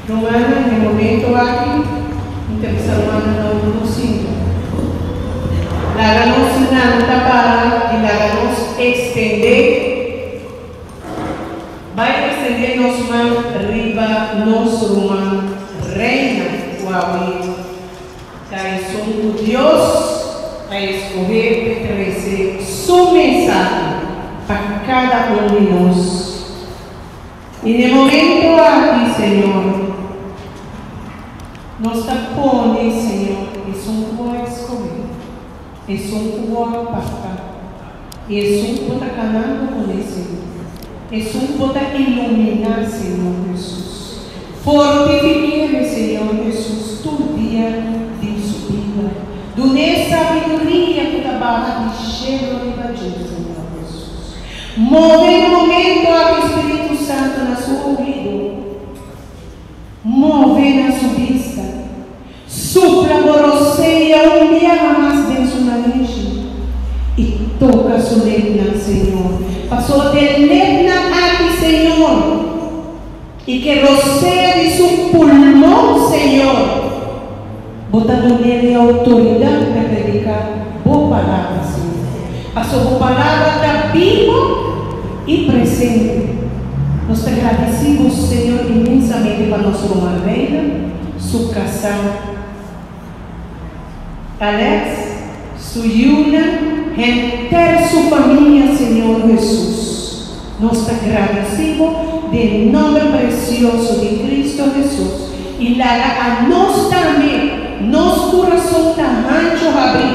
Rumannan, e momento aki mi ta bisa rumannan no no sinta. Laga nos lanta para i laga nos ekstendé, bai ekstendé nos man riba nos ruman Reina ku awe ta esun ku Dios a eskohé p'e trese su mensahe pa kada un di nos. I n'e momento aki, Señor, nos ta pone, Señor, esun ku Bo a eskohe, esun ku Bo a apartá, i esun ku Bo ta kanando kuné, Señor, esun ku Bo ta iluminá, Señor Hesus. Fortifik'é, Señor Hesus, tur dia di su bida. Dun'é sabiduria ku ta baha di shelu riba dje, Señor Hesus. Move na momento aki Spiritu Santu na su oido, move na su bista, supla bo rosea un biaha mas den su nanishi i toka su lepnan, Señor, pasobra den lepnan aki, Señor, i ke rosea di su pulmon, Señor, Bo ta dun'é e outoridat pa prediká Bo palabra, Señor. Pasobra Bo palabra ta bibu i presente. Nos ta gradisí Bo, Señor, inmensamente pa nos ruman Reina, su kasá Alex, su yunan, henter su famia, Señor Hesus. Nos ta gradisí Bo den nomber precioso di Cristo Hesus i laga a nos tambe nos curason ta hancho habrí.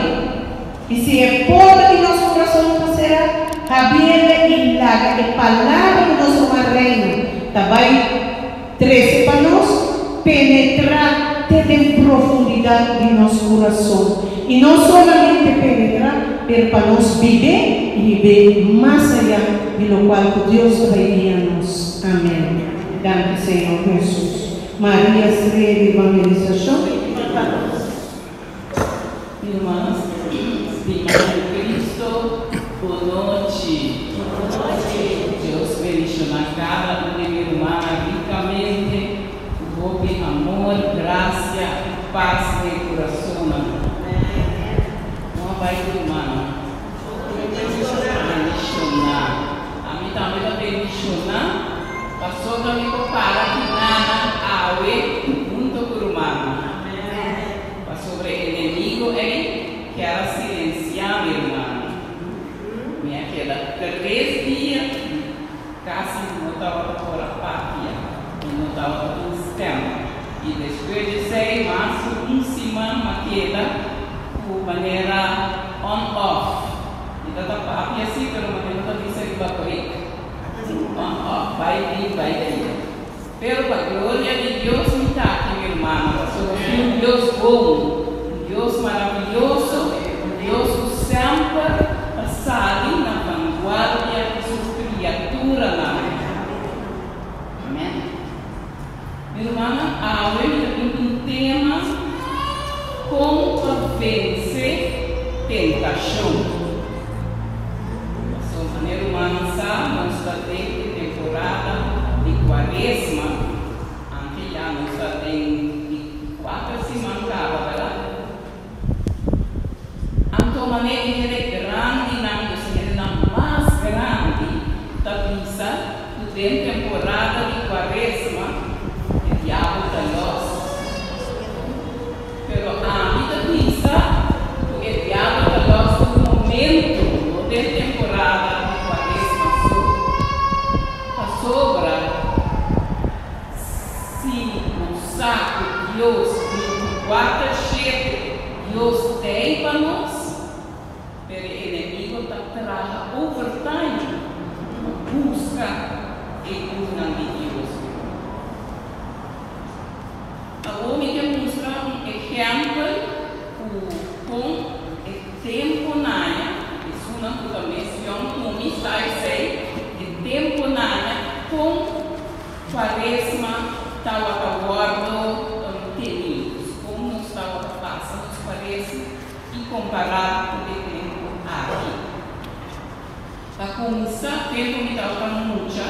I si e porta di nos curason ta será, habiele i laga e palabra di nos ruman Reina ta bai trese pa nos, penetrá te den profundidat di nos kurason, i no solamente penetrá, pero pa nos bib'é i hib'é mas ayá di lokual ku Dios ta bai guia nos. Amèn. Danki Señor Hesus. Maria Strea di Evangelisashon. Irmans stima den Cristo, bonochi. Dios bendiciona cada un di mi rumannan ricamente cu hopi amor, gracia y paz den curasonnan. Con a bay cu rumannan? Bendiciona. Ami tambe ta bendiciona pasobra mi por para kinanan awe hunto cu rumannan. Pasobra e enemigo ei kier a silenciá mi rumannan. Mi a keda tres dia casi no tabata por a papia i no tabata tin stem. I despues di esei mas ku un siman m'a keda ku manera on-off. Mi ta ta papia si pero manera no ta bisa riba break. On-off, bai bin bai bin. Pero pa gloria di Dios mi ta aki, mi rumannan, pasobra tin un Dios bon, un Dios maraviyoso, un Dios ku semper ta sali na vanguardia di su kriaturanan. Amen. Mi rumannan, awe mi ta bin ku un tema, Kon pa vense tentashon. Pasobra manera rumannan sa, nos ta den e temporada di Kuaresma, anke ya nos ta den di kuater siman kaba, bèrdat? Anto manera e hende grandinan, dus e hendenan mas grandi, ta bisa ku den temporada di Kuaresma e diabel ta lòs. Pero ami ta bisa ku e diabel ta lòs tur momento, no den temporada di Kuaresma so. Pasobra si nos sa ku Dios 24 shete Dios t'ei pa nos, pero e enemigo ta traha overtime pa buska e yunan di Dios. Awor mi ke mustra un ehèmpel ku kon e tempu naña, esunnan ku ta mes yòn ku mi sa esei, e tempu naña kon Kuaresma tawata wòrdu tení, dus kon nos tawata pasa nos Kuaresma i kompará ku e tempu aki. Pa kuminsá, tempu mi tabata mucha,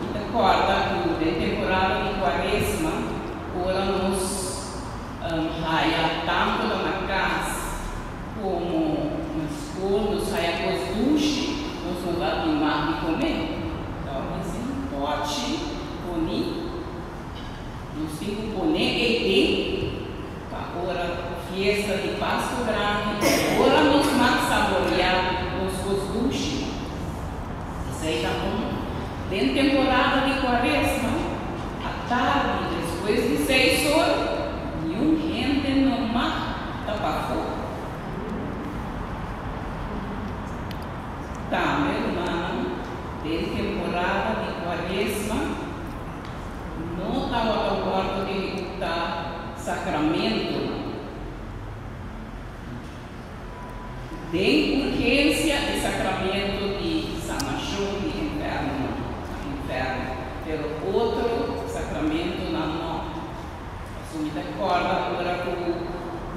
mi ta kòrda ku den temporada di Kuaresma. promé. Tabatin sí un pòchi poní. Nos tin ku pone ei pa ora fiesta di Pasku Grandi, ora nos mag saboriá nos kos dushi. Esei ta un. Den temporada di Kuaresma, atardi despues di seis or, niun hende no mag ta pafó. Tambe, rumannan, den temporada di Kuaresma no tabata wòrdu ehekutá sakramentonan. Den urgensia e sakramento di sanashon di enfermonan ta enfermo, pero otro sakramentonan no. Pasobra mi ta kòrda ora ku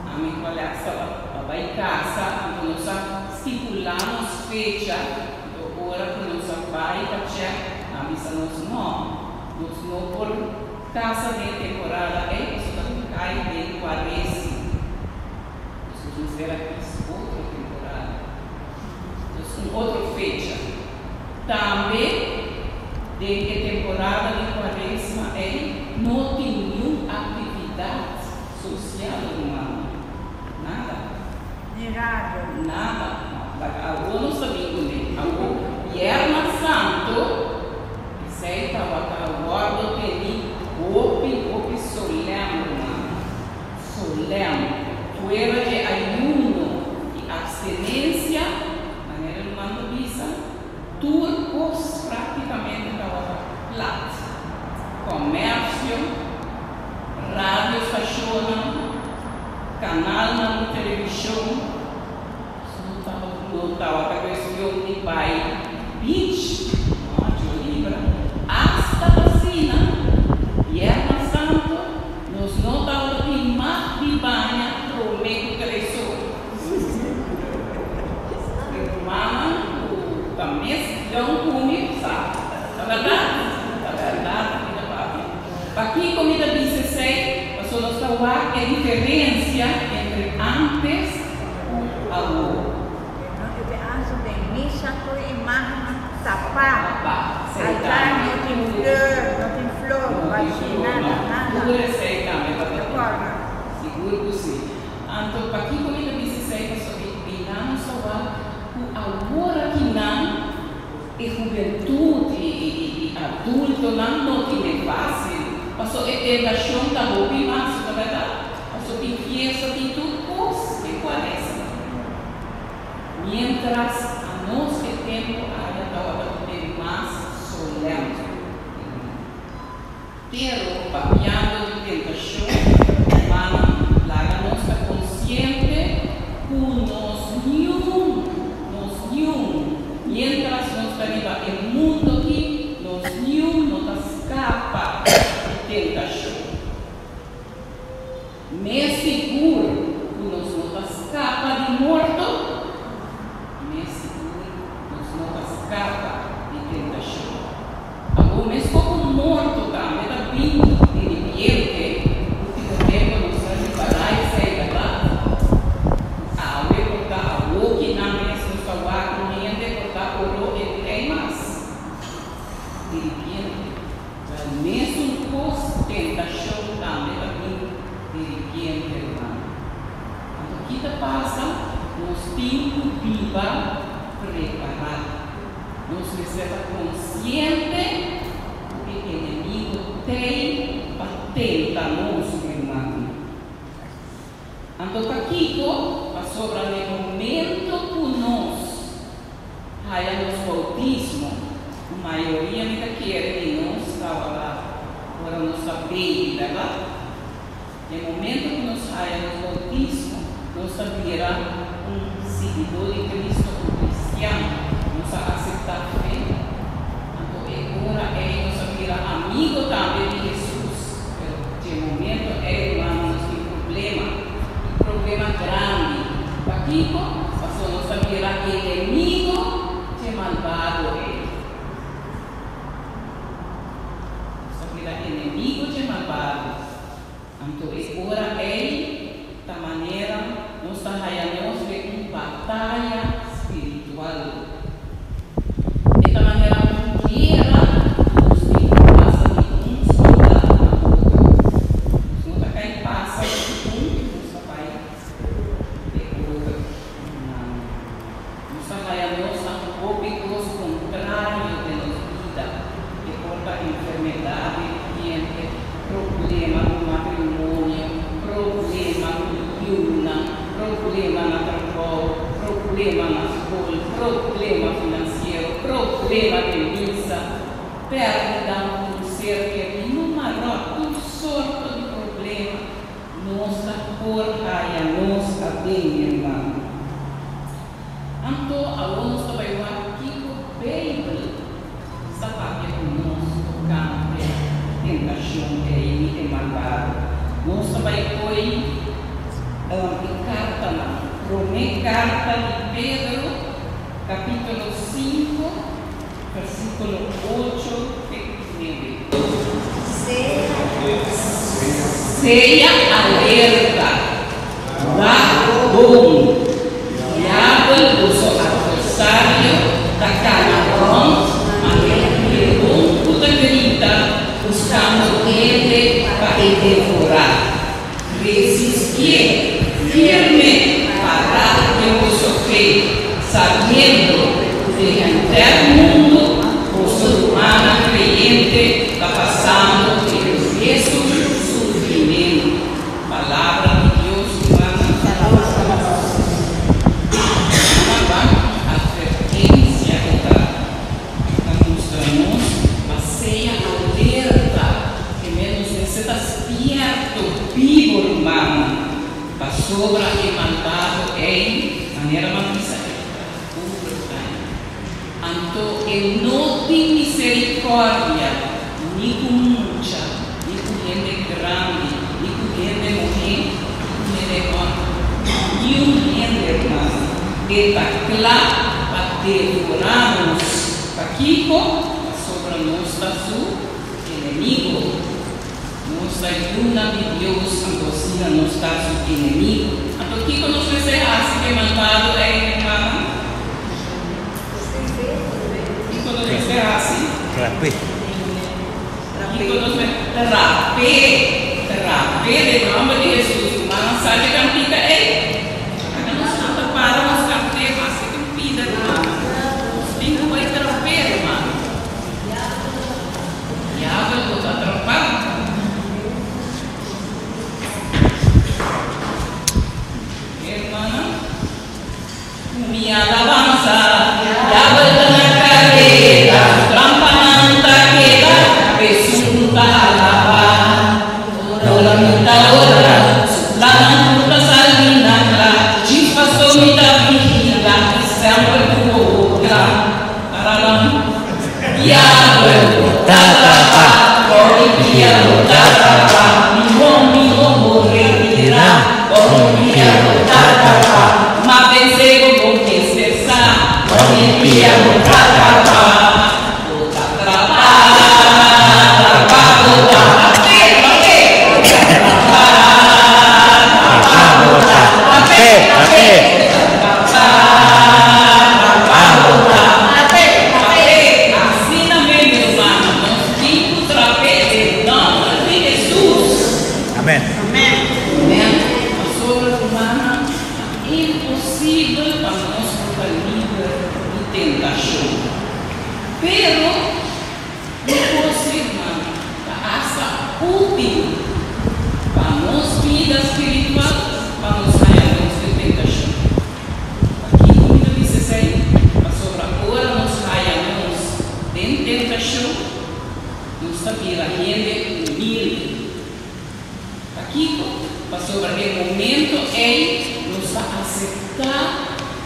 ami ku Alex tabata bai kasa, anto nos a stipulá nos fecha, anto ora ku nos a bai pa chèk, nan a bisa nos no, nos no por kasa den e temporada ei pasobra ta kai den kuaresma. Nos mester a kis otro temporada, dus un otro fecha. Tambe den e temporada di Kuaresma ei no tin niun aktividat sosial humano. Nada. Ni radio. Nada. Laga awor nos ta bin kuné. Awor Bierna Santo, esei tabata wòrdu tení hopi, hopi solèm, ruman. Solèm, fuera dje ayuno i abstenencia, manera ruman ta bisa, tur kos práktikamente tabata plat. Kòmersio, radiostashonnan, kanalnan di televishon, no tabata kuestion di bai beach, no, djo libra. Asta asina, Bierna Santo, Nos no tabata tin mag di baña promé ku tres or. E rumannan ku ta mes yòn ku mi sa. Ta bèrdat? Ta bèrdat mi ta papia. Pakiko mi ta bisa esei? Pasobra nos ta wak e diferensia entre ántes ku awor. E te ansu den misa ku e imágennan tapá. Tapá. Altar no tin flor, no tin flor, bashí, nada, nada. Tur esei tambe ta Te tin. kòrda. Sigur ku sí. Anto pakiko mi ta bisa esei? Pasobra e bina nos a wak ku awor akinan e hubentut i i adultonan no tin e fásil. Pasobra e tentashon ta hopi mas, no ta bèrdat? Pasobra tin fiesta, tin tur kos den kuaresma. Miéntras anos e tempu aya tabata den mas solèm. Pero papiando di tentashon, rumannan, laga nos ta konsiente ku nos niun, nos niun, miéntras nos ta riba e mundu aki, nos niun no ta skapa di tentashon. Mes sigur ku nos no ta skapa di morto, mes sigur nos no ta skapa di tentashon. Awor meskos ku morto tambe ta bin di ripiente, último tempu nos a ripará esei, bèrdat? Ku awe por ta awoki nan mes nos ta wak un hende por ta oro e no ei mas. Di ripiente. Wel, mesun kos tentashon tambe ta bin di ripiente, ruman. Anto ki ta pasa? Nos tin ku biba prepará. Nos mester ta konsiente ku e enemigu t'ei pa tenta nos, ruman. Anto pakiko? Pasobra n'e momento ku nos haya nos boutismo, ku mayoria mi ta kere di nos tabata ora nos ta baby, bèrdat? N'e momento ku nos haya nos boutismo, nos ta bira un siguidó di Cristo, un cristian. Nos a aseptá fe. Anto e ora ei nos a bira amigo tambe di Hesus. Pero dje momento ei rumannan nos tin problema, i problema grandi. Pakiko? Pasobra nos ta bira enemigo dje malbado ei. Nos ta bira enemigo dje malbado. Anto e ora ei ta manera nos ta haya nos den un bataya spiritual. E ta manera. Problema ku matrimonio, problema ku yunan, problema na trabou, problema na skol, problema finansiero, problema di misa, pèrdida di un ser kerí, no tur sorto di problema nos ta por haya nos aden, ruman. Anto, awor nos ta bai wak kiko Beibel ta papia ku nos tokante tentashon ei i e malbado. Nos ta bai kohe e kartanan. Promé karta di Pedro, kapítulo 5, versíkulo 8 te 9. Sea alerta, wak bon. Diabel, boso atversario, ta kana rònt manera un leon ku ta grita, buskando hende pa e devorá. Resistié firme pará den boso fe, sabiendo ku den henter mundu boso rumannan kreyente ta pasando e mesun sufrimentu. Palabra di Dios, rumannan. Rumannan, wak ki atvertensia e ta ta mustra nos pa sea alerta, ke menos mester ta spierto, bibo, rumannan, pasobra e malbado ei, manera bo a bisa, e ta overtime. Anto e no tin miserikòrdia ni ku mucha, ni ku hende grandi, ni ku hende muhé, ni ku hende hòmber, niun hende, ruman. E ta kla pa devorá nos. Pakiko? Pasobra nos ta su enemigo. Nos ta yunan di Dios, anto asina nos ta su enemigo. Anto kiko nos mester hasi ku e malbado ei, hermano? Kiko nos mester hasi? Trap'é. Kiko nos mester trap'é? Trap'é den nòmber di Hesus. Rumannan sa dje kantika ei? Aka nos no ta para nos kant'é, maske tin pida, rumannan. Nos tin ku bai trap'é, rumannan. Diabel bo ta atrapá. Hermana, ku mi alabansa. Diabel ta na kareda, su trampanan ta keda, esun ku ta alabá. Ora mi ta ora, su plannan tur ta sali na kla, djis pasó mi ta vigilá i semper ku wowo kla. Paranan. Diabel bo ta trapa, Kòri dia bo ta trapa, Mihó mihó bo retirá, Kòri dia bo ta trapa, Ma pens'é bo bo mester sa, Kòri dia bo ta trapa, Bo ta trapa, trapa bo ta trap'é, trap'é, bo ta trapa, trapa bo ta trap'é, trap'é, bo ta trapa, trapa bo ta. Trap'é, asina mes, mi rumannan, nos tin ku trap'é den nòmber di Hesus. Amèn. Amèn. Pasobra, rumannan, ta imposibel pa nos ku ta liber di tentashon. Pero, un kos sí, rumannan, ta asta útil pa nos bida spiritual pa nos haña nos den tentashon. Pakiko mi ta bisa esei? Pasobra ora nos haya nos den tentashon, nos ta bira hende humilde. Pakiko? Pasobra e momento ei nos ta aseptá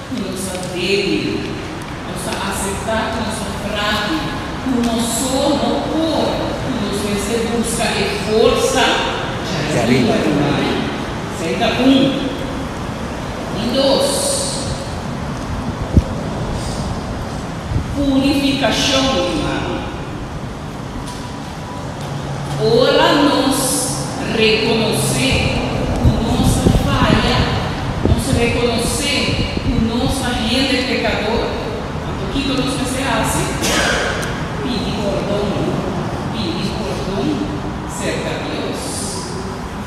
ku nos ta débil, nos ta aseptá ku nos ta frágil, ku nos so no por, ku nos mester buska e forsa djariba ruman. Esei ta un. Di dos, purifikashon, ruman. Ora nos rekonosé ku nos a faya, nos rekonosé ku nos ta hende pekador, anto kiko nos mester hasi? Pidi pordon, pidi pordon serka Dios,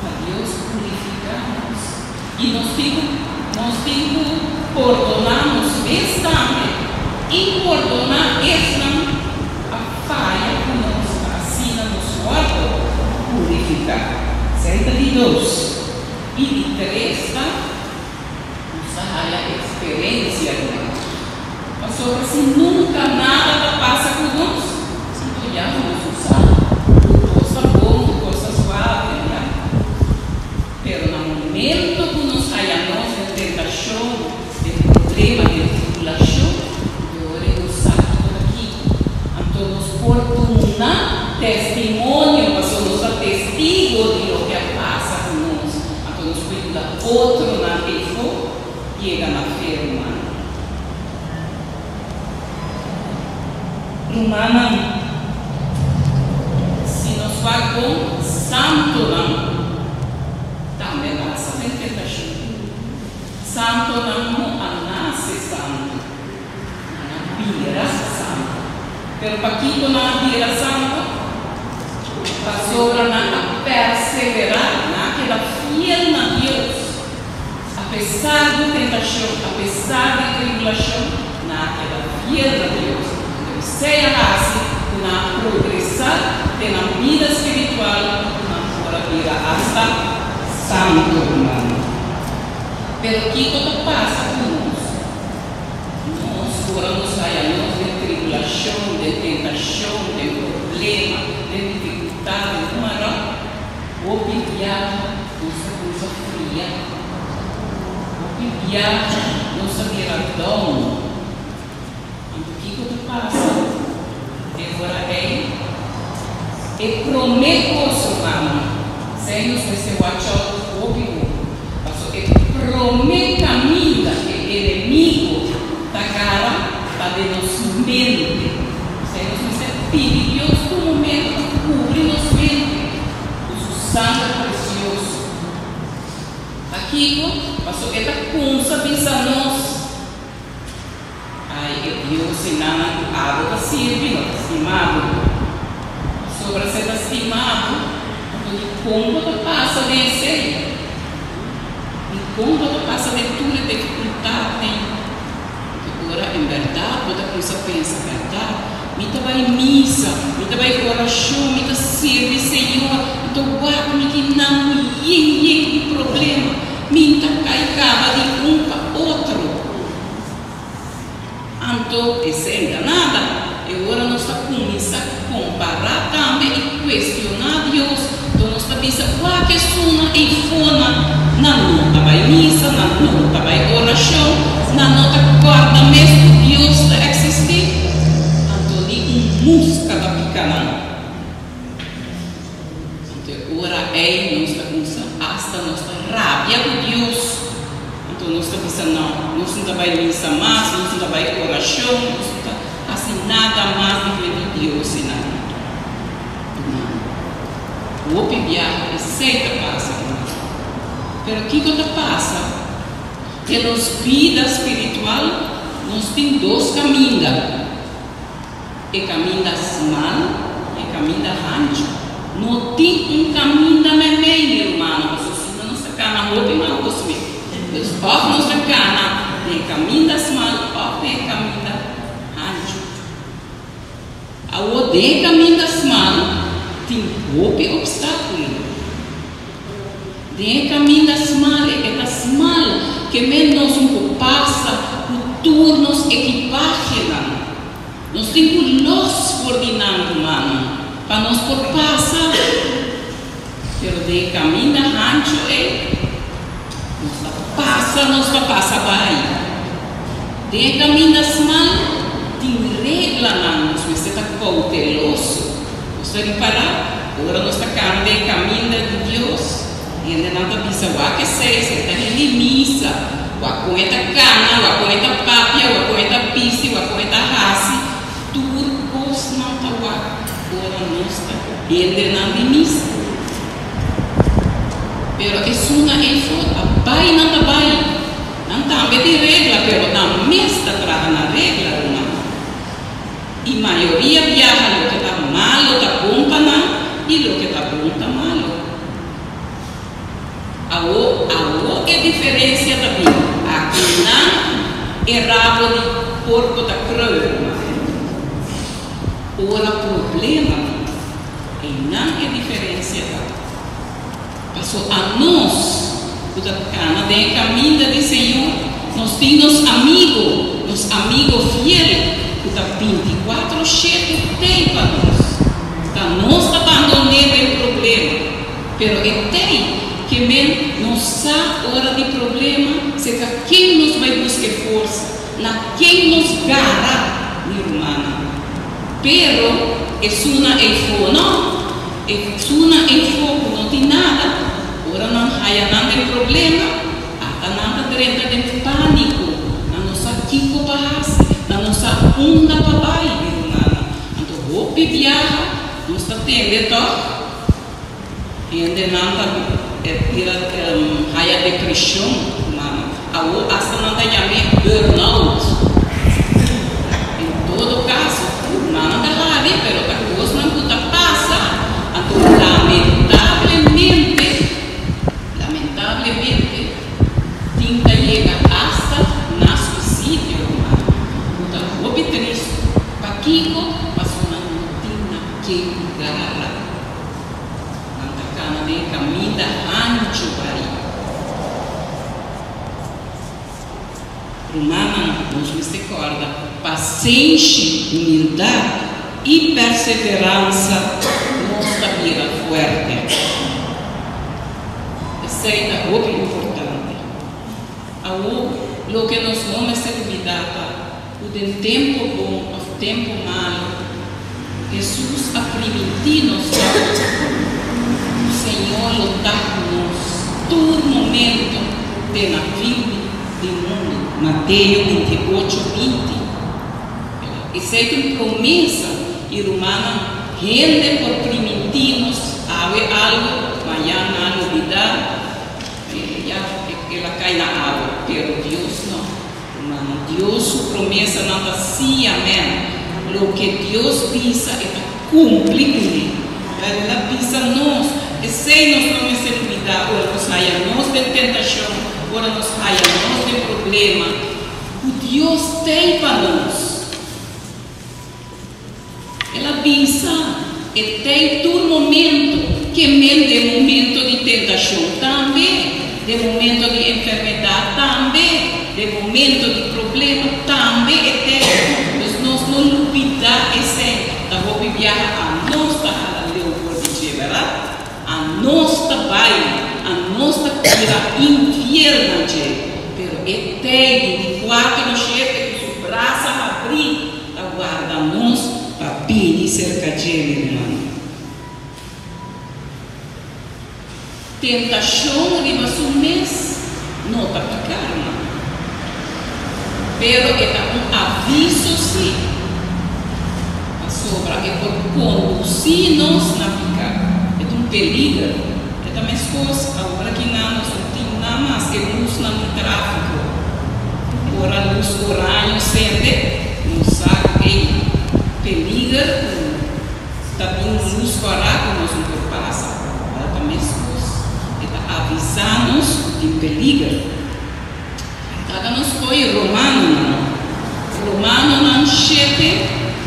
pa Dios purifiká nos. I nos tin ku nos tin ku pordoná nos mes tambe i pordoná esnan a faya ku nos pa asina nos wòrdu purifiká. purifiká. Esei ta di dos. I di tres ta, nos ta haya eksperensia ruman. Pasobra si nunka nada ta pasa ku nos, anto ya nos no sa ku kos ta bon, ku kos ta suave, ya. Pero na momento ku nos haya nos den tentashon, den problema, den tribulashon, e ora ei nos sa kiko ta kiko. Anto nos por duna testimonio, pasobra nos ta testigo di loke a pasa ku nos. Anto nos por yuda otronan efo yega na fe, ruman. Rumannan, si nos wak bon, santonan tambe a pasa den tentashon. Santonan no a nase santu, nan a bira santu. Pero pakiko nan a bira santu? Pasobra nan a perseverá, nan a keda fiel na Dios. Apesar di tentashon, apesar di tribulashon, nan a keda fiel na Dios. Pero esei a hasi ku nan a progresá den nan bida spiritual i ku nan por a bira asta santu, rumannan. Pero kiko ta pasa ku nos? Nos, ora nos haya nos den tribulashon, den tentashon, den problema, den difikultat, den kumarò, hopi biaha nos ta kuminsá fria. Hopi biaha nos ta bira down. Anto kiko ta pasa e ora ei? E promé kos, rumannan, esei nos mester watch out hopi bon, paso e promé kaminda e enemigo ta gara ta den nos mente. Esei nos mester pidi Dios tur momento pa kubri nos mente ku su sanger presioso. Pakiko? Paso e ta kumsa bisa nos. Ai, e Dios i nannan ku abo ta sirbi no ta stima bo. Pasobra si e ta stima bo, anto dikon bo ta pasa den esei? Dikon bo ta pasa den tur e difikultatnan? Anto ora en bèrdat bo ta kuminsá pensa, Bèrdat, mi ta bai misa, mi ta bai orashon, mi ta sirbi Señor, anto wak mi ki nan ku yen yen di problema, mi ta kai kaba di un pa otro. Anto esei ta nada. E ora nos ta kuminsá kompará tambe i kuestioná Dios, anto nos ta bisa, Wak esunnan ei fona, nan no ta bai misa, nan no ta bai orashon, nan no ta kòrda mes ku Dios ta eksistí. Anto ni un muska ta pika nan. Anto e ora ei nos ta kumsa asta nos ta rabia ku Dios. Anto nos ta bisa, No, nos no ta bai misa mas, nos no ta bai orashon, nos no ta hasi nada mas di frente di Dios i nan. No. Hopi biaha esei ta pasa ku nos. Pero kiko ta pasa? Den nos bida spiritual nos tin dos kaminda. E kaminda smal i e kaminda hanchu. No tin un kaminda meimei, mi rumannan, pasobra si no nos ta kana hopi mal kos mes. Dus òf nos ta kana den e kaminda smal òf den e kaminda hanchu. Awor den e kaminda smal tin hopi opstákulo. Den e kaminda smal e ta smal ke men nos un por pasa ku tur nos ekipahenan. Nos tin ku los for di nan, rumannan, pa nos por pasa. Pero den e kaminda hanchu ei, nos ta pasa, nos ta pasa bai. Den e kaminda smal tin reglanan, nos mester ta kouteloso. Nos ta ripará, ora nos ta kana den e kaminda di Dios, hendenan ta bisa, Wak esei, esei ta hende misa. Wak kon e ta kana, wak kon e ta papia, wak kon e ta bisti, wak kon e ta hasi. Tur kosnan ta wak ora nos ta hendenan di misa. Pero esunnan ei for a bai nan ta bai. Nan tambe tin regla, pero nan mes ta traha nan regla, ruman. I mayoria biaha loke ta malo ta bon pa nan i loke ta bon ta malo. Awo, awo e diferencia ta bin. Aki nan e rabo di porco ta krul, ruman. Ora problema bin, einan e diferencia ta. Paso anos, ku ta kana den kaminda di Señor, nos tin nos amigo, nos amigo fiel, ku ta 24/7 tei pa nos. Ta nos ta bandon'é den problema, pero e tei ke men nos sa ora di problema serka ken nos bai buska e forsa, na ken nos gara, mi rumannan. Pero esunnan eifó no, esunnan eifó ku no tin nada, ora nan haya nan den problema, ata nan ta drenta den pániko, nan no sa kiko pa hasi, nan no sa unda pa bai, mi rumannan. Anto hopi biaha nos ta tende tòg hendenan ta bira haya depreshon, rumannan. Awor asta nan ta yam'é burnout. En todo kaso, rumannan ta hari, pero ta kosnan ku ta pasa. Anto lamentablemente, lamentablemente, tin ta yega asta na suisidio, ruman, ku ta hopi tristu. Pakiko? Pasobra nan no tin na ken gara. Nan ta kana den e kaminda hanchu bai. Rumannan, nos mester kòrda ku pasenshi, humildat i perseveransa nos ta bira fuerte. Esei ta hopi importante. Awor, loke nos no mester lubidá ta ku den tempu bon òf tempu malu, Hesus a primintí nos ta ku Señor lo ta ku nos tur momento te na fin di mundu, Mateo 28, 20. Esei ta un promesa, i rumannan, hende por primintí nos awe algu, mañan nan a lubidá, ya el a kai na awa, pero Dios no. Rumannan, Dios su promesanan ta sí i amèn. Loke Dios bisa, e ta kumpli kuné. El a bisa nos, esei nos no mester lubidá ora nos haya nos den tentashon, ora nos haya nos den problema, ku Dios t'ei pa nos. El a bisa, E t'ei tur momento, ke men den momento di tentashon tambe, den momento di enfermedat tambe, den momento di problema tambe e t'ei. Dus nos no lubidá esei. Ta hopi biaha anos ta hala leu for di dje, bèrdat? Anos ta bai, anos ta bira infiel na dje. Pero e t'ei 24/7 ku su brasa habrí. Ta warda nos pa bini serka dje, mi rumannan. Tentashon riba su mes no ta piká, rumannan. Pero e ta un aviso sí, pasobra e por kondusí nos na piká. E ta un peliger. E ta meskos awor aki nan nos no tin na mas e lusnan di tráfiko. Ora lus oraño sende, nos sa ku ei peliger ku ta bin lus kòrá ku nos no por pasa. Wèl ta meskos, e ta avisá nos ku tin peliger. Laga nos koe Romanonan, Romanonan shete,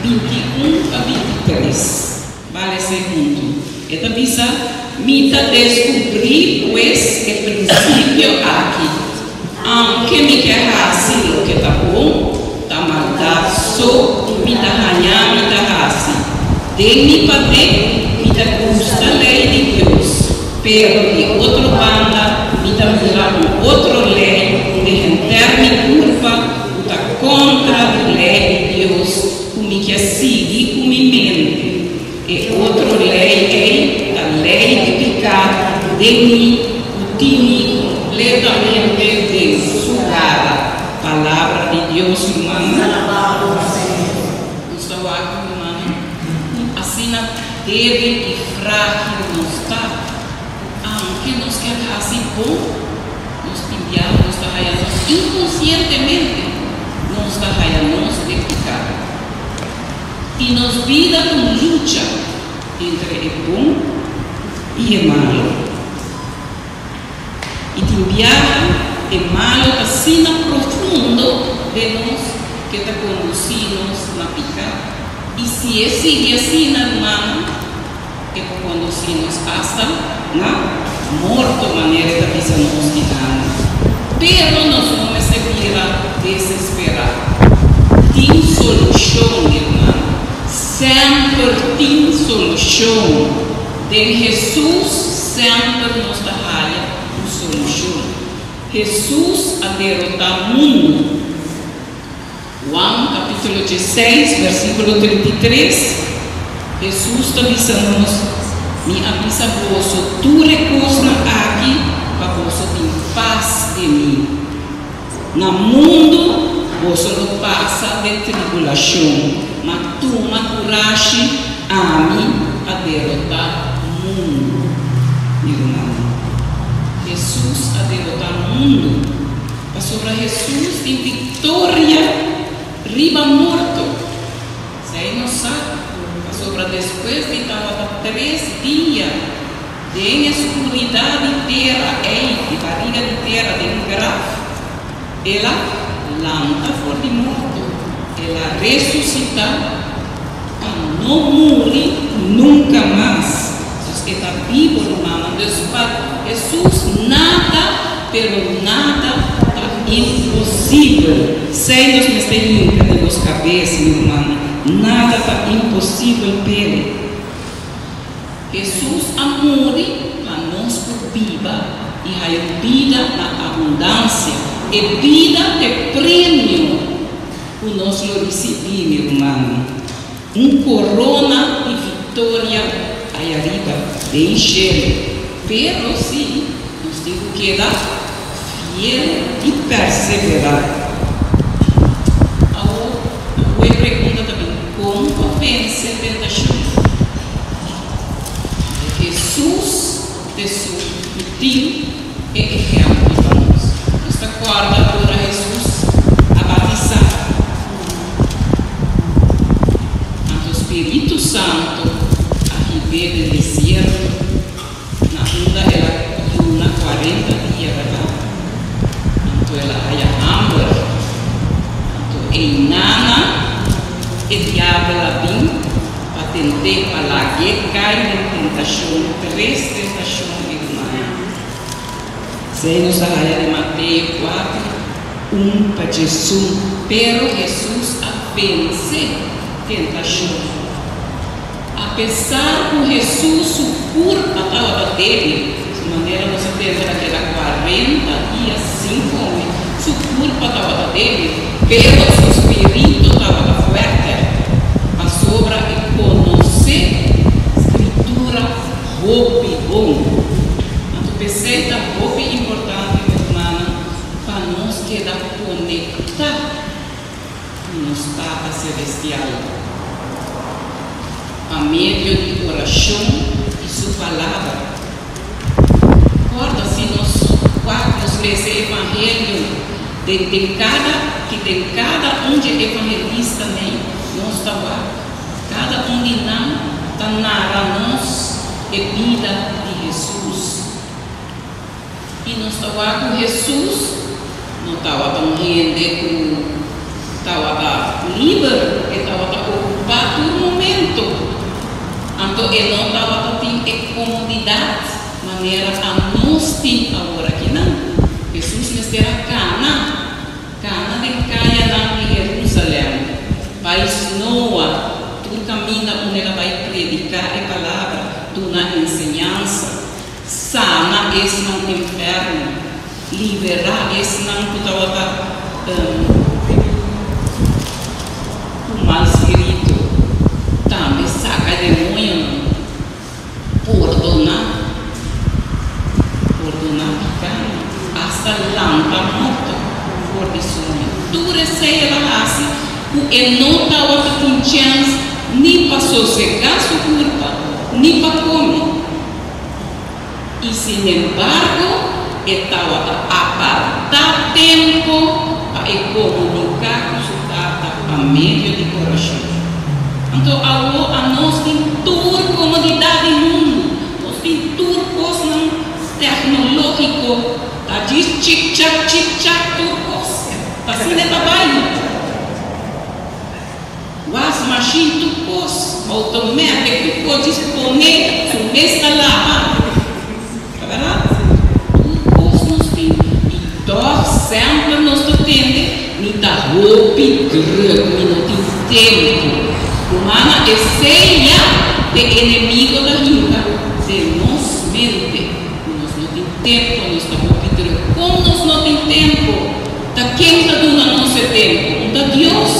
21 pa 23. Bale segundo. E ta bisa, Mi ta deskubrí pues e prinsipio aki, Aunke mi ke hasi loke ta bon, ta maldat so mi ta haña mi ta hasi. Den mi paden mi ta gusta lei di Dios, pero di otro banda mi ta mira un otro lei den henter mi kurpa ku ta kontra di lei di Dios ku mi ke sigui ku mi mente. E otro lei ei ta lei di piká den mi ku tin mi kompletamente den su gara. Palabra di Dios, rumannan. Nos ta wak, rumannan, ku asina débil i frágil nos ta, ku aunke nos kier hasi bon, nos tin biaha nos ta haya nos inkonsientemente nos ta haya nos den piká. I nos bida ta un lucha entre e bon i e malo. I tin biaha e malo ta asina profundo den nos ku e ta kondusí nos na piká. I si e sigui asina, rumannan, e por kondusí nos asta na. Morto manera e ta bisa nos dilanti. Pero nos no mester bira desesperá. Tin solushon, mi ruman. Semper tin solushon. Den Hesus semper nos ta haya un solushon. Hesus a derotá mundu. Juan capítulo dieseis versículo 33, Hesus ta bisa nos, Mi a bisa boso tur e kosnan aki pa boso tin pas den mi. Na mundu boso lo pasa den tribulashon, ma tuma kurashi, ami a derotá mundu. Mi rumannan, Hesus a derotá mundu. Pasobra Hesus tin viktoria riba morto. Esei nos sa, pasobra despues di tabata tres dia den e skuridat di tera ei, di bariga di tera den graf, el a lanta for di morto, el a resusitá pa no muri nunka mas. Dus e ta bibo, rumannan. Dus pa Hesus nada, pero nada ta imposibel. Esei nos mester hinka den nos kabes, mi rumannan. Nada ta imposibel p'El. Hesus a muri pa nos por biba i haya un bida na abundansia. E bida t'e premio ku nos lo risibí, mi rumannan. Un korona di viktoria ai ariba den shelu. Pero sí, nos tin ku keda fiel i perseverá. Awor, e pregunta ta bin, Kon pa vense tentashon? Hesus te su ku tin e ehèmpel pa nos. Nos ta kòrda ora Hesus a batisá. Anto Spiritu Santu a hib'é den desierto, na unda el a yuna kuarenta dia, bèrdat? Anto el a haya hamber. Anto einana e diabel a bin pa tent'é pa lag'é kai den tentashon, tres tentashon di humano. Esei nos a haya den Mateo kuater, un pa djesun. Pero Hesus a vense tentashon. Apesar ku Hesus su kurpa tabata débil, su manera nos a tende a keda kuarenta dia sin kome, su kurpa tabata débil, pero su spiritu tabata fuerte, pasobra e konosé Skritura hopi bon. Anto p'esei ta hopi importante, mi rumannan, pa nos keda konektá ku nos Tata Selestial pa medio di orashon i Su Palabra. Kòrda si nos wak nos lesa e Evangelio den den kada ki den kada un dje evangelista-nei nos ta wak kada un di nan ta nara nos e bida di Hesus. I nos ta wak ku Hesus no tabata un hende ku tabata liber, e tabata okupá tur momento. Anto e no tabata tin e komodidat manera anos tin awor akinan. Hesus mester a kana, kana den kayanan di Herusalèm, bai snoa tur kaminda unda el a bai prediká e palabra, duna enseñansa. Sana esnan enfermo, liberá esnan ku tabata ku mal spiritu, tambe saka demoñonan, pordoná, pordoná pikánan, asta lanta morto for di soño. Tur esei el a hasi ku e no tabata tin chèns ni pa sosegá su kurpa ni pa kome. I sinembargo e tabata apartá tempu pa e komuniká ku su Tata pa medio di orashon. Anto awo anos tin tur komodidat di mundu, nos tin tur kosnan teknológiko, ta djis chik-chak chik-chak tur kos, ta asina e ta bai. Was mashin tur kos, automatic tur kos djis pone su mes ta laba. Bèrdat? Tur kos nos tin i tòg semper nos ta tende, Mi ta hopi drùk, mi no tin tempu. Rumannan, esei ya te enemigo ta hinka den nos mente, ku nos no tin tempu, nos ta hopi drùk. Kon nos no tin tempu? Ta ken ta duna nos e tempu? Un ta Dios.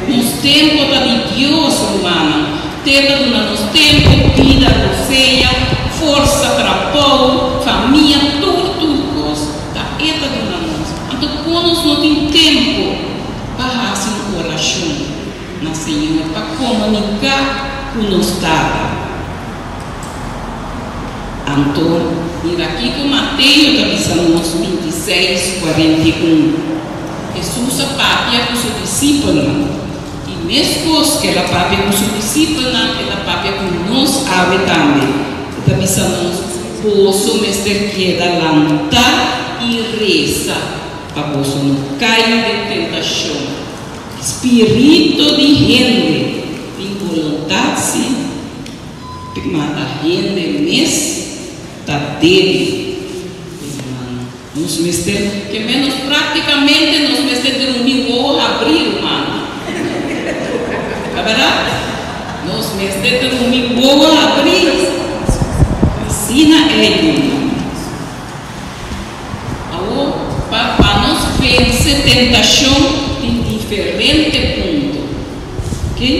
Nos tempu ta di Dios, rumannan. Te ta duna nos tempu, bida, rosea, forsa, trabou, famia, tur tur kos ta E ta duna nos. Anto kon nos no tin tempu pa hasi un orashon na Señor pa komuniká ku nos Tata? Anto mira kiko Mateo ta bisa nos 26, 41. Hesus a papia ku su disipelnan. I meskos ku el a papia ku su disipelnan, e ta papia ku nos awe tambe. E ta bisa nos, Boso mester keda lantá i resa pa boso no kai den tentashon. Spiritu di hende tin boluntat sí, ma ta hende mes ta débil. Nos mester ke menos práktikamente nos mester drumi wowo habrí, rumannan. Ta bèrdat? Nos mester drumi wowo habrí. Asina ei, rumannan. Awor, pa pa nos vense tentashon tin diferente punto. Oke?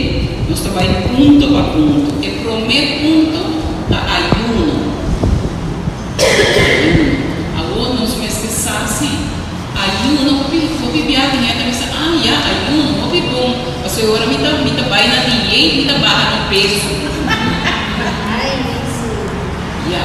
Nos ta bai punto pa punto. E promé punto ta ayuno. Ayuno. Awor nos mester sa si ayuno hopi hopi bia tin hende ta bisa ah ya ayuno hopi bon pasobra ora mi ta mi ta bai na dieet mi ta baha di peso. Ya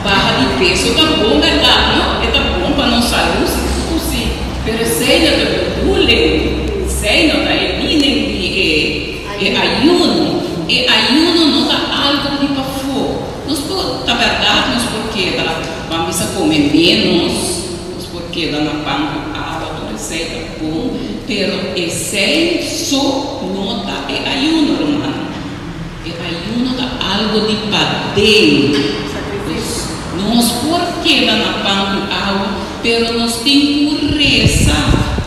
baha di peso ta bon bèrdat no e ta bon pa nos salú sigur si pero esei no ta bedoeling esei no ta e meaning di e E ayuno, e ayuno no ta algo di pafó. Nos por, ta bèrdat nos por keda, ban bisa kome ménos, nos por keda na pan ku awa, tur esei ta bon, pero esei so no ta e ayuno, rumannan. E ayuno ta algo di paden. Pues, nos por keda na pan ku awa, pero nos tin ku resa,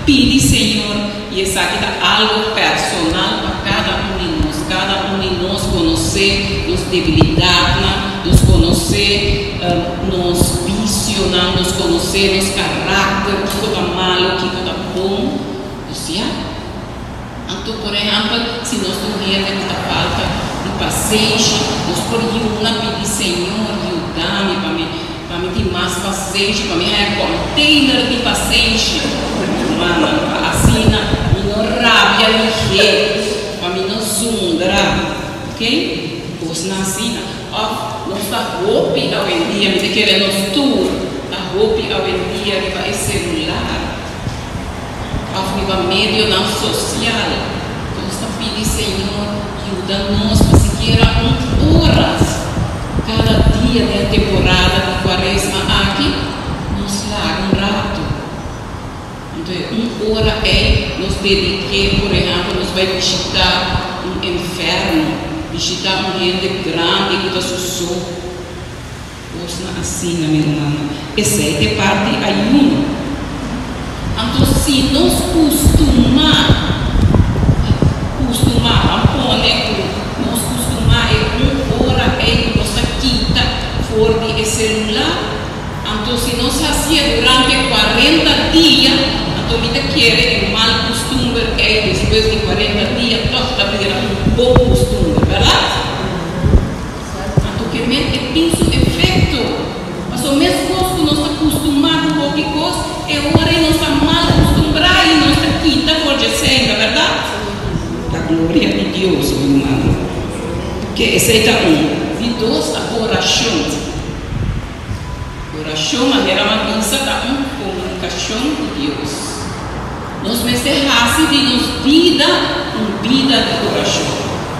pidi Señor, i esaki ta algo personal pa kada un di nos. Kada un di nos konosé nos debilidatnan, nos konosé nos bisionan, nos konosé nos karakter, kiko ta malu, kiko ta bon. Pues ya. Anto, por ehèmpel, si nos ta un hende ku ta falta di pasenshi, nos por yuna pidi, Señor, yuda mi pa mi pa mi tin mas pasenshi, pa mi haña kònteiner di pasenshi, rumannan, pa asina mi no rabia lihé, pa mi no zundra. Oke? Kosnan asina. Òf nos ta hopi awendia, mi ta kere nos tur ta hopi awendia riba e selular. Òf riba medionan sosial. Nos ta pidi Señor yuda nos pa sikiera un ora kada dia den e temporada di Kuaresma aki nos laga un ratu. Anto e un ora ei nos dedik'é, por ehèmpel nos bai bishitá un enfermo, bishitá un hende grandi ku ta su so. Kosnan asina, mi rumannan, esei ta e parti ayuno. Anto si nos kustumá, kustumá, ban pone ku nos kustumá e un ora ei ku nos ta kita for di e selular, anto si nos hasié durante 40 dia, anto mi ta kere e mal kustumber ei despues di 40 dia tòg ta bira un bon kustumber, bèrdat? Anto ke men e tin su efekto. Pasobra meskos ku nos ta kustumá ku hopi kos, e ora ei nos ta mal kustumbrá i nos ta kita for dje senda, bèrdat? Ta gloria di Dios, mi rumannan. Ke esei ta un. Di dos ta orashon. Orashon, manera mi a bisa, ta un komunikashon ku Dios. Nos mester hasi di nos bida un bida di orashon.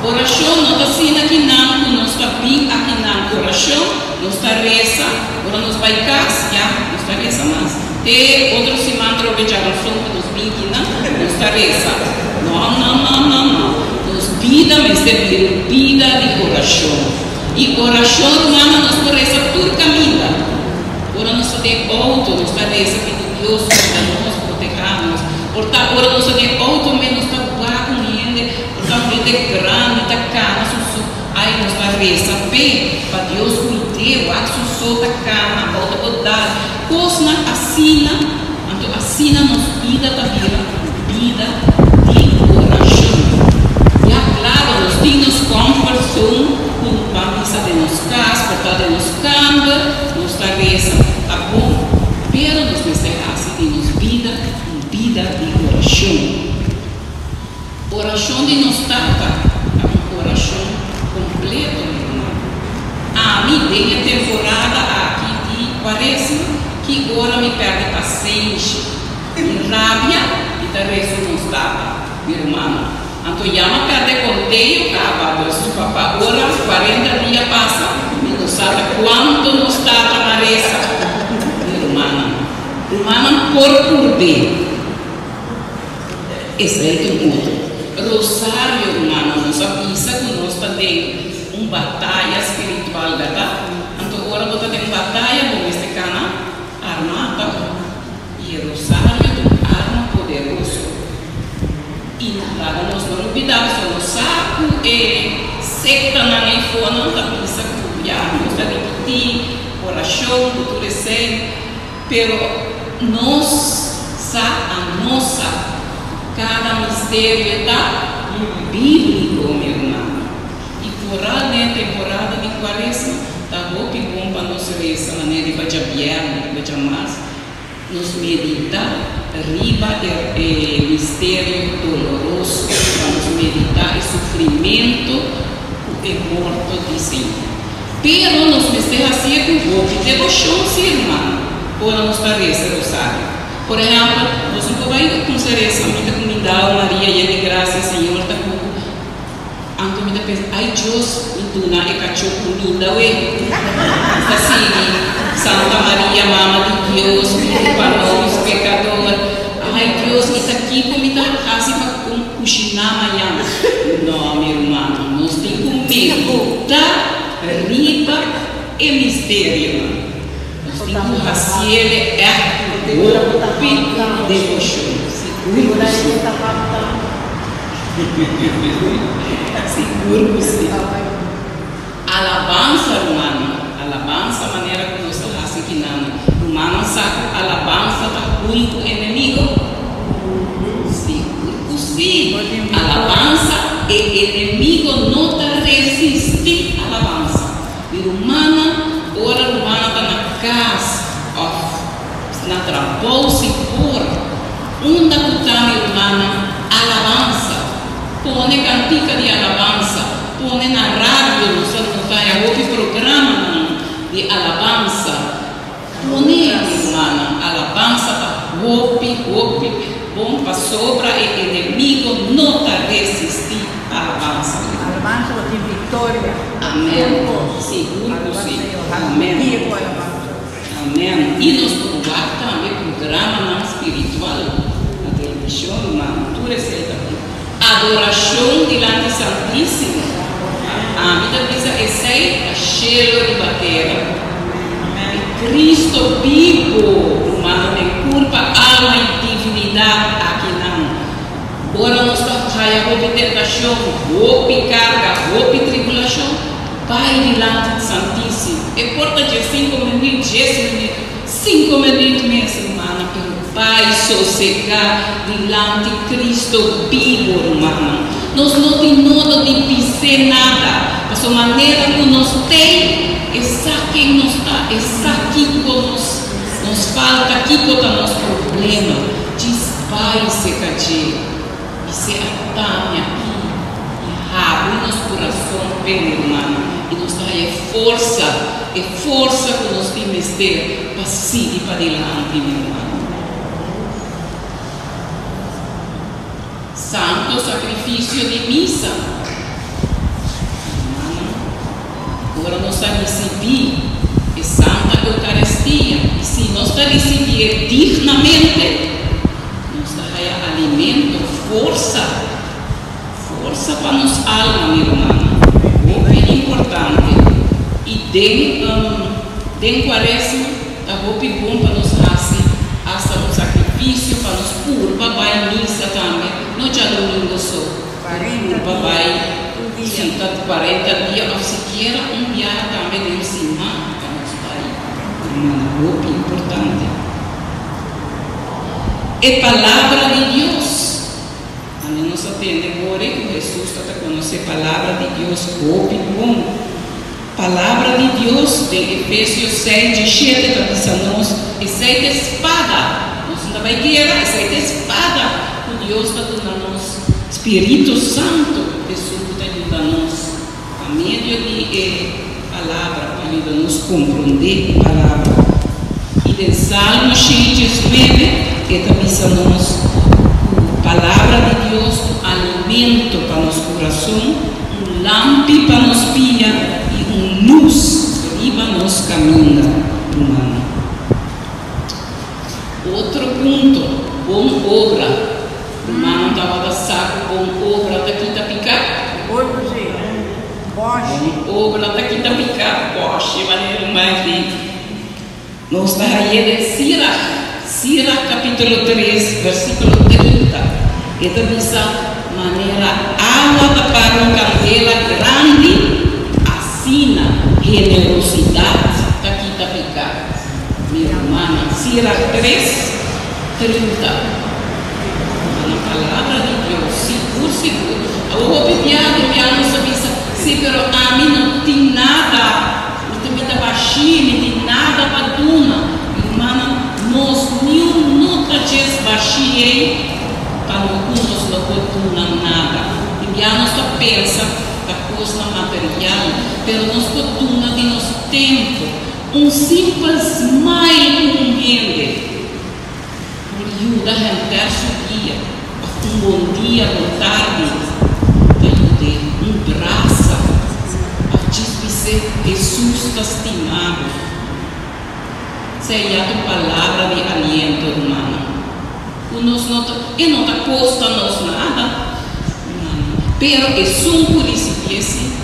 Orashon no ta asina kinan ku nos ta bin akinan orashon, nos ta resa, ora nos bai kas ya nos ta resa mas. Te otro siman trobe djaranson ku nos bin kinan nos ta resa. No, no, no, no, no. Nos bida mester bira un bida di orashon. I orashon, rumannan, nos por resa tur kaminda. Ora nos ta den outo, nos ta resa pidi Dios kuida nos, protehá nos. Por ta ora nos ta den outo mes nos ta wak un hende, por ta un hende grandi ta kana su so, ai nos ta resa p'e, pa Dios kuid'é, wak su so ta kana, outo por dal. Kosnan asina, anto asina nos bida ta bira un bida di orashon. Ya klaro, nos tin nos comfort zone ku ban bisa den nos kas, por ta den nos kamber, nos ta resa, ta bon, pero nos mester hasi di nos bida un bida di orashon. Orashon di nos Tata ta un orashon kompleto, mi ruman. Ami, den e temporada aki di Kuaresma, ki ora mi pèrdè pasenshi, mi rabia, mi ta resu nos Tata, mi rumannan. Anto ya m'a pèrdè konteo kaba, dus pa ora kuarenta dia pasa, mi no sa ta kuantu nos Tata m'a resa, mi rumannan. Rumannan por purb'é. Esei ta un otro. Rosario, Rumannan, nos a bisa ku nos ta den un bataya spiritual, bèrdat? Anto ora bo ta den un bataya, bo mester kana armá, tòg? I e rosario ta un arma poderoso. I laga nos no lubidá, pasobra nos sa ku e sektanan ei fonan ta bisa ku ya nos ta ripití orashon ku tur esei. Pero nos sa, a nos sa, ku kada misterio ta bíbliko, mi rumannan. I foral den e temporada di Kuaresma, ta hopi bon pa nos resa manera riba djabièrnè, riba djamars, nos meditá riba e misterio doloroso, pa nos meditá e sufrimentu ku e morto di Señor. Pero nos mester hasié ku hopi deboshon, sí, rumannan, ora nos ta resa rosario. Por ehèmpel, nos no por bai kumsa resa, Mi ta kumindao, Maria, yen di grasia, Señor ta ku bo. Anto mi ta pensa, Ai Dios, mi duna e kachó kuminda we. Mi ta sigui, Santa Maria, Mama di Dios, pidi pa nos pekador. Ai Dios, i ta kiko mi ta hasi pa kushiná mañan? No, mi rumannan, nos tin ku meditá riba e misterionan. Nos tin ku hasiele ègt ku hopi deboshon. Sigur ku sí. Sigur ku sí. Alabansa, rumannan, alabansa manera ku nos ta hasi kinan. Rumannan sa ku alabansa ta hui ku enemigo? Sigur ku sí! Alabansa, e enemigo no ta resistí alabansa. Mi rumannan, ora rumannan ta na kas òf na trabou sigur, unda ku ta mi rumannan, alabansa. Pone kantika di alabansa. Pone na radio, nos ta nota e hopi programanan di alabansa. Pone, mi rumannan, alabansa ta hopi, hopi bon pasobra e enemigo no ta resisti alabansa. Alabansa bo tin victoria. Amen. Sigur cu si. Amen. Amen. Y nos por wak tambe programanan spiritual na television, rumannan. Tur esey ta bon. Adorashon dilanti Santísimo. Ami ta bisa esei ta shelo riba tera. E Cristo bibo, humano den curpa, alma y divinidad akinan. Ora nos ta haya hopi tentacion, hopi carga, hopi tribulacion, bay dilanti Santísimo. E por ta dje cinco minuut, djes minuut, cinco minuut mes, rumana, pero bay sosega dilanti Cristo bibo, rumannan. Nos no tin nodo di bis'é nada, pasobra manera ku nos tei, e sa ken nos ta, e sa kiko nos nos falta, kiko ta nos problema. Djis bai seka dje, bis'é atami aki i habri nos kurason p'e, mi rumannan, i nos ta haña e forsa, e forsa ku nos tin mester pa sigui padilanti, mi rumannan. Santo Sacrificio di Misa. Hermano, ora nos a ricibi e Santa Eucaristia, y si nos ta ricibié dignamente, nos ta haya alimento, forsa, forsa pa nos alma, mi rumannan. Hopi importante. Den Kuaresma ta hopi bon pa nos hasi asta un sakrifisio pa nos purba bai misa tambe, no djadumingu so, pero purba bai si ta 40 dia òf sikiera un biaha tambe den siman pa nos bai, rumannan, hopi importante. E palabra di Dios. Ane nos a tende worde ku Hesus ta ta konosé palabra di Dios hopi bon. Palabra di Dios den Efesios 6 17 ta bisa nos, Esei ta e spada. Nos no ta bai guera, esei ta e spada ku Dios ta duna nos, Spiritu Santu, esun ku ta yuda nos pa medio di e Palabra, pa yuda nos komprondé e Palabra. I den Salmo 119 e ta bisa nos ku Palabra di Dios un alimento pa nos kurason, un lampi pa nos pia i un lus riba nos kaminda, rumannan. Otro punto, bon obra. Rumannan tabata sa ku bon obra ta kita piká? Bon obra ta kita piká? Bòshi, manera ruman di. Nos ta hañ'é den Sirach, Sirach kapítulo 3, versíkulo 30. E ta bisa, Manera awa ta para un kandela grandi, asina generosidat ta kita piká. Mi rumannan, Sirach 3, 30. Na Palabra di Dios, sigur sigur. Awor hopi bia den bia nos ta bisa, Sí, pero ami no tin nada. Mi ta bita bashí, mi tin nada pa duna. Mi rumannan, nos niun no ta djes bashí ei pa no ku nos no por duna nada. Tin bia nos ta pensa ta kosnan material, pero nos por duna di nos tempu. Un simpel smile ku un hende por yuda henter su dia, òf un bon dia, bon tardi ta yud'é, un brasa òf djis bis'é Hesus ta stima bo. Sea ta un palabra di aliento, rumannan, ku nos no ta, e no ta kosta nos nada, rumannan, pero esun ku risibié si.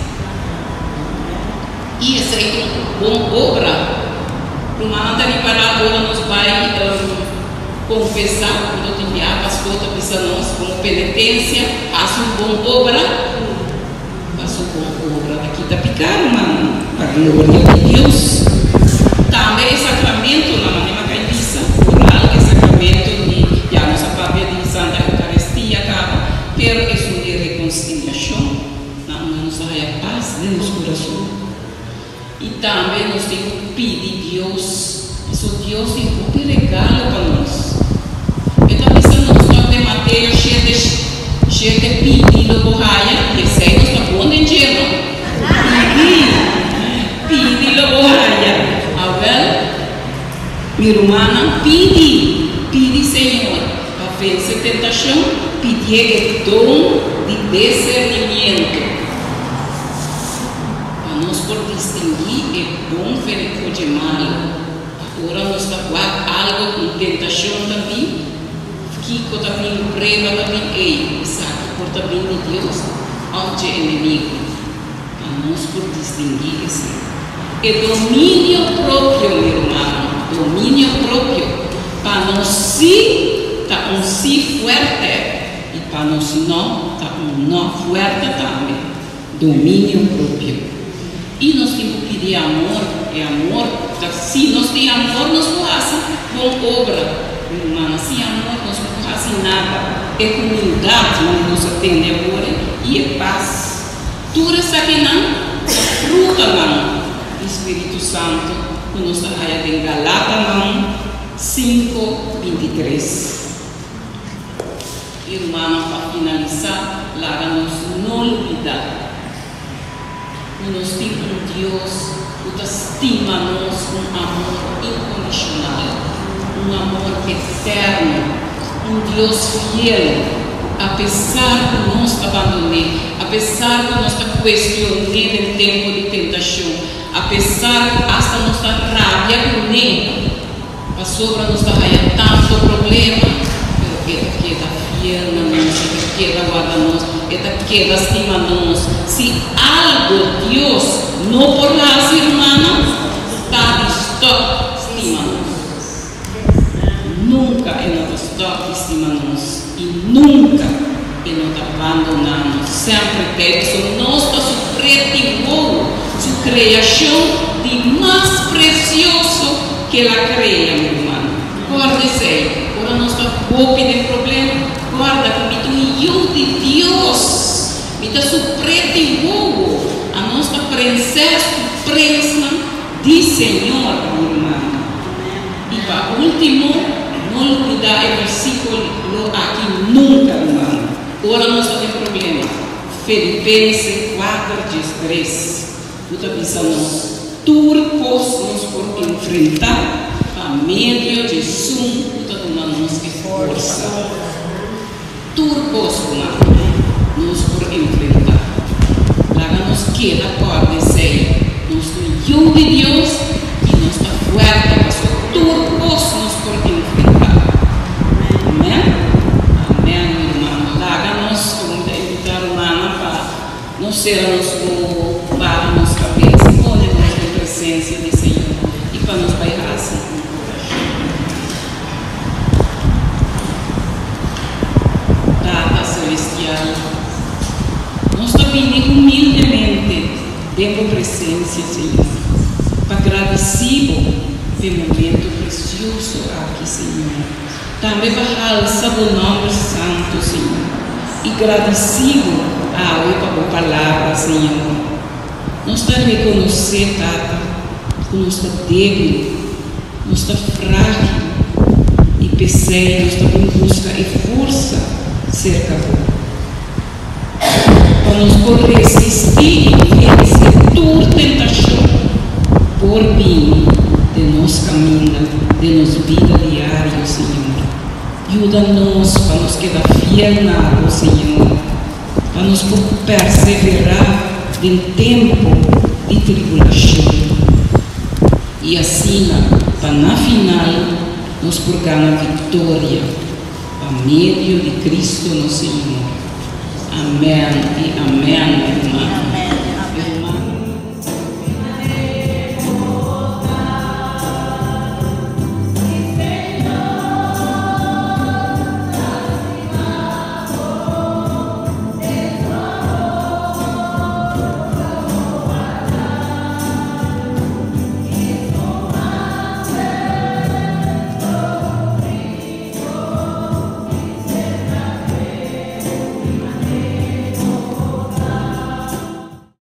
I esei ta un bon obra. Rumannan ta ripará ora nos bai konfesá, ku no tin bia pastor ta bisa nos komo penetensia, hasi un bon obra. Hasi un bon obra ta kita piká, rumannan, pa gloria di Dios. Tambe e sakramentonan, manera mi a kai bisa, foral e sakramento di, ya nos a papia di Santa Eukaristia kaba, pero esun di rekonsiliashon. Na unda nos ta haya pas den nos kurason. I tambe nos tin ku pidi Dios, pasobra Dios tin hopi regalo pa nos. E ta bisa nos tok den Mateo 7, 7, Pidi lo bo haya, i esei nos ta bon den dje, no? Pidi, pidi lo bo haya. Awel, mi rumannan, pidi, pidi Señor pa vense tentashon, pidié e don di desernimiento, pa nos por distinguí e bon for dje malu. Pa ora nos ta wak algu ku un tentashon ta bin, kiko ta bin, un prueba ta bin, ey, esaki por ta bin di Dios òf dje enemigu. Pa nos por distinguí esei. E dominio propio, mi rumannan, dominio propio, pa nos sí ta un sí fuerte i pa nos no ta un no fuerte tambe. Dominio propio. I nos tin ku pidi amor, e amor ta si nos tin amor nos por hasi bon obra, mi rumannan, sin amor nos no por hasi nada. E humildat manera nos a tende awor i e pas. Tur esakinan ta frutanan di Spiritu Santu ku nos ta haya den Galatanan 5, 23. I rumannan, pa finalisá, laga nos no lubidá ku nos tin un Dios ku ta stima nos ku un amor inkondishonal, un amor eterno, un Dios fiel ku apesar ku nos ta bandon'é, apesar ku nos ta kuestion'é den tempu di tentashon, apesar ku asta nos ta rabia kuné pasobra nos ta haya tantu problema, pero e ta keda fiel na nos, e ta keda warda nos, e ta keda stima nos. Si algu Dios no por hasi, rumannan. stima nos i nunka e no ta bandoná nos. Semper e t'ei, nos ta su pret'i wowo, su kreashon di mas presioso ku el a krea, mi ruman. Kòrda esei, ora nos ta hopi den problema, kòrda ku mi ta un yu di Dios, mi ta su pret'i wowo, anos ta prensès ku prensnan di Señor, mi ruman. I pa último, no lubidá e versíkulo aki nunka, ruman. Ora nos ta den problema, Filipensenan 4:13, ku ta bisa nos: tur kos nos por enfrentá pa medio di Esun ku ta duna nos e forsa. Tur kos, ruman, nos por enfrentá. Laga nos keda kòrda esei. Nos ta yu di Dios i nos ta fuerte, paso tur kos nos por enfrentá. Amèn. Amèn, ruman. Laga nos, mi ta invitá rumannan pa nos sera nos wowo, baha nos kabes i pone nos den presensia di Señor i pa nos bai hasi un orashon. Tata Selestial, nos ta bini humildemente den bo presensia, Señor, pa gradisí bo p'e momento presioso aki, Señor. Tambe pa halsa bo nòmber santu, Señor, i gradisí bo awe pa bo palabra, Señor. Nos ta rekonosé, Tata, ku nos ta débil, nos ta frágil, i p'esei nos ta bin buska e forsa serka bo, pa nos por resistí i vense tur tentashon ku por bini den nos kaminda, den nos bida diario, Señor. Yuda nos pa nos keda fiel na bo, Señor, pa nos por perseverá den tempu di tribulashon, i asina pa na final nos por gana viktoria pa medio di Kristu nos Señor. Amèn i amèn, ruman.